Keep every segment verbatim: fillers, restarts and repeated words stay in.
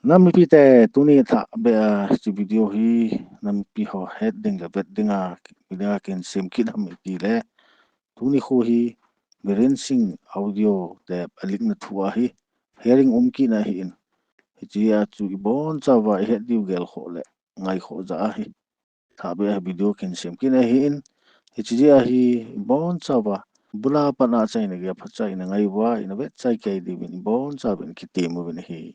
Nam mipite, tuni thah be a hiche video hi nam mipi ho het ding le vet ding a, video kin sem kit ham iti le. Tuni khu hi Biren Singh audio tape a leak na thu ahi, hearing um kit na ahin. Hiche a chu ibon chauva ihet diu gel khoh le ngai khoh ja ahi. Thah be a video kin sem kit na ahin. Hiche a hi ibon chauva bula pat a chaina gei a phatchomna ngai uva, ina vet chai kei diuvin ibon chauvin kitem uvin ahi.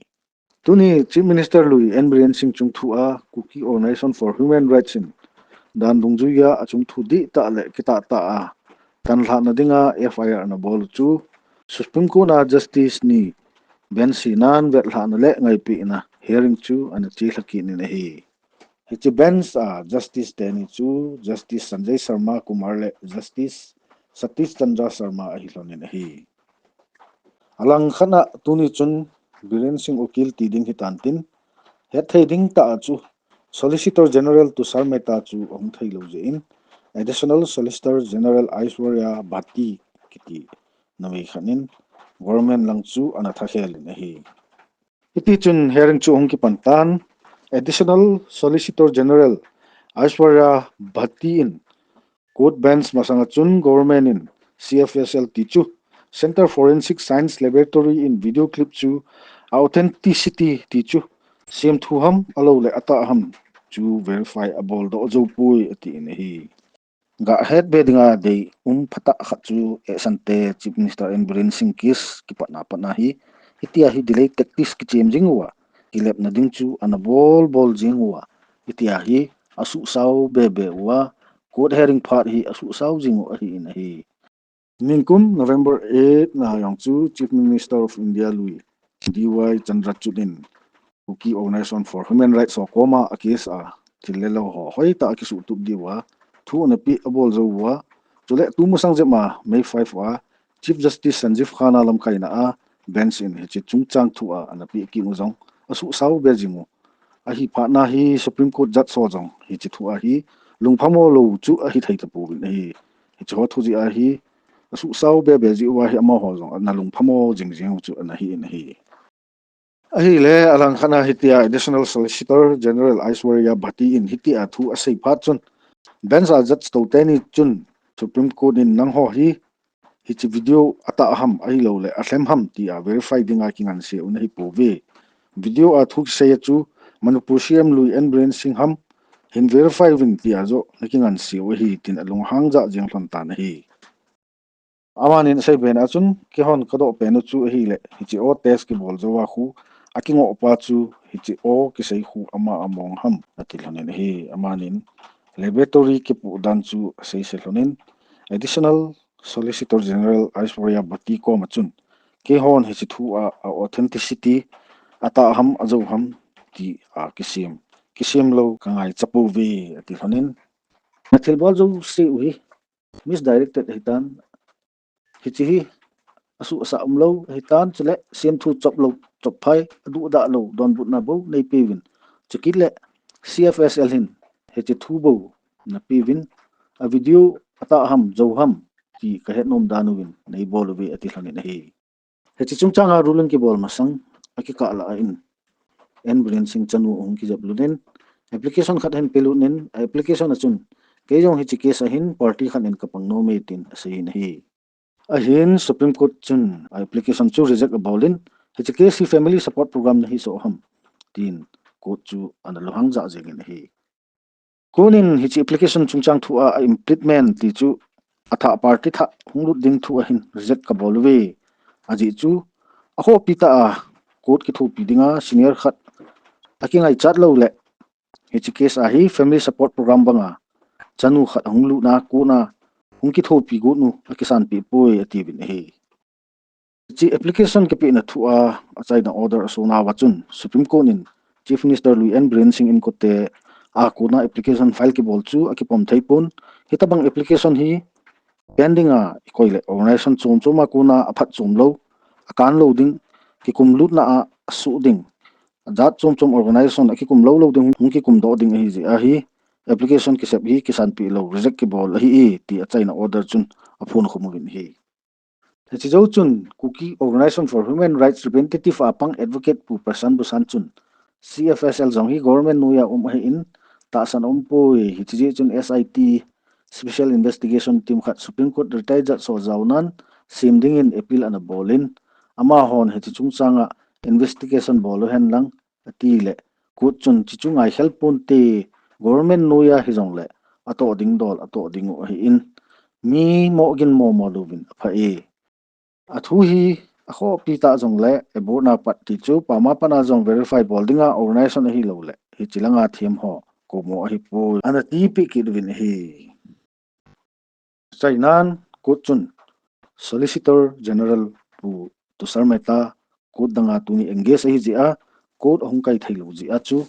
Tuni Chief Minister lui N Biren Singh chungthu a Kuki Organization for Human Rights in dan dungjuia achungthu dihtah le kitah tah a tanlhahna dinga F I R ana bol u chu Supreme Court a Justice ni bench hinan vetlhahna le ngaipehna hearing chu ana chelha kit in ahi. Hiche bench a Justice teni chu Justice Sanjay Sharma Kumar le Justice Satish Chandra Sharma ahi lhonin ahi. Alangkhat a tuni chun Biren Singh ukil ti ding hitan tin, hetthei ding tah a chu Solicitor General Tushar Mehta chu ahung thei lou jeh in, Additional Solicitor General Aishwarya Bhati kiti numei khat in government lang chu ana thakhel in ahi. Hiti chun hearing chu ahung kipan tan, Additional Solicitor General Aishwarya Bhati in court bench masanga chun government in C F S L ti chu Center Forensic Science Laboratory in video clip chu authenticity ti chu semthu ham ahilou le atah ham chu verify abol doh jou poi atin ahi. Gah het be dinga deium phatah khat chu Ehsante Chief Minister N Biren Singh case kipatna pat a hi, hitia hi delay tactics kichem jing uva, kilepna ding chu ana bol bol jing uva, hitia hi asuhsao be be uva, court hearing phat hi asuhsao jing u ahin ahi. Nikum November eight na jong chu Chief Minister of India lui D Y Chandrachud in Kuki Organization for Human Rights ho koma a case a thil le lo ho hoitah a kisuhtup diuva thu ana peh abol jou uva, chule tumasang jep a May five a Chief Justice Sanjiv Khanna lamkaina a bench in hiche chungchang thu a ana peh kit u jong asuhsao be jing u. Ahi phat na hi Supreme Court Judge ho jong hiche thu a hi lungphamo lou chu ahi thei tapouvin ahi. Hiche ho thu jeh a hi asuhsao be be jeh uva hi amaho jong ana lungphamo jing jing u chu ana hi in ahi. Ahile, alangkhat a hitia Additional Solicitor General Aishwarya Bhati in hitia thu asei phat chun, bench a judge tou teni chun Supreme Court in nangho hi hiche video atah ham ahilou le alhem ham tia verify dinga kingansei u nahi pouve. Video a thu kisei a chu Manipur C M lui N Biren Singh ham hin verify uvin tia joh nakingansei u ahi tin alunghang jah jeng lhon tan ahi. Amanin asei pen a chun, keihon kadoh pen u chu ahile, hiche o test kibol jouva khu akingoh pa chu hiche o kisei khu ama among ham ati lhonin ahi. Amanin laboratory kipoh dan chu asei se lhonin, Additional Solicitor General Aishwarya Bhati koma chun, keihon hiche thu a, a authenticity atah ham ajou ham tia kisem, kisem lou kangaicha pouve ati lhonin, nathilbol jouse u hi misdirected ahitan, hiche hi asuh asah umlou ahitan, chule semthu chop lou, chop phai, aduhdah lou donbutna bou neipeuvin, chukit le C F S L hin hiche thu bou napeuvin, a video atah ham jou ham ti kahet nom dan uvin neibol uve ati lhonin ahi. Hiche chungchang a ruling kibol masang akikah lah a in N Biren Singh chanu ahung kijep lut in, application khat ahin pelut in, a application a chun, kei jong hiche case a hin party khat in kapang nom e tin aseiyin ahi. Ahin Supreme Court chun a application chu reject abol in, hiche case hi family support program nahi soh ham tin court chu ana lunghang jah jengin ahi. Kunin hiche application chungchang thu a, a implement ti chu athah party thah hunglut ding thu ahin reject kabol uve. Ajeh chu akhohpi tah a court kithopi dinga senior khat akingaichat lou le, hiche case a hi family support program banga chanu khat ahung lutna kona hung kithopi got u akisanpeh poi atiuvin ahi. Hiche application kipehna thu a achaina order asonauva chun Supreme Court in Chief Minister lui N Biren Singh inkote a kona application file kibol chu akipom theipon, hitobang application hi pending a ikoi le organization chom chom a kona aphatchom lou, akan lou ding, kikum lutna a asoh ding, ajat chom chom organization akikum lou lou ding hung kikum doh ding ahijeh ahi, application kisep hi kisanpeh lou, reject kibol ahi e, ti achaina order chun aphon khum uvin ahi. Hiche jou chun Kuki Organization for Human Rights Representative a pang advocate Pu Prashant Bhushan chun C F S L jong hi government noiya um ahin, tahsan aumpoi, hiche jeh chun S I T, Special Investigation Team khat Supreme Court retired Judge ho jaonan sem dingin appeal ana bolin, amahon hiche chungchanga investigation bol uhen lang, ati le, court chun chuchu ngaikhel ponte, government noiya hijongle atoh ding dol atoh ding u ahin, mi moh gin momo louvin apha e. Athu hi akhohpi tah jongle, abortna pat ti chu pama pana jong verify bol dinga organization ahilouleh hiche langa them ho komo ahipoi, ana tipeh kit uvin ahi. Achainan court chun Solicitor General Pu Tushar Mehta court danga tuni engage ahi jeh a, court ahung kai theilou jeh a chu,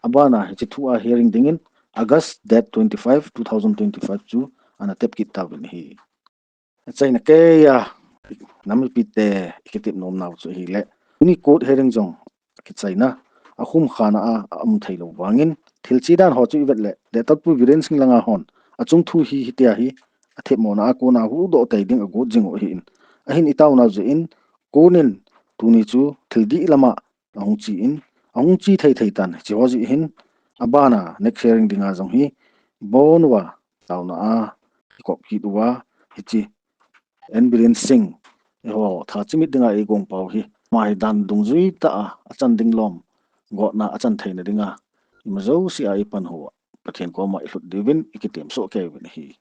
abana hiche thu a hearing dingin August date twenty-five, two thousand twenty-five chu ana tep kit tauvin ahi. Achaina keiya nam mipite ikitep nomnau chu ahile, tuni court hearing jong kichaina akhum khana a aum theilou vangin, thil che dan ho chu ivet le, Pu Biren Singh langa hon achung thu hi hitia hi athemmona a kona huhdoh tei ding agot jing u ahin, ahin itaonau jeh in, court in tuni chu thil dih lama ahung che in, ahung che thei thei tan, hiche ho jeh hin, abana next hearing dinga jong hi, ibon uva taona a ikop kit uva, hiche N Biren Singh, eiho tha chimit dinga eigong pau hi, ama hi dan dungjui tah a achan ding lom, gotna achan theina dinga, ima jouse a ipan uva, Pathen koma ilhut diuvin ikitem soh kei uvin ahi.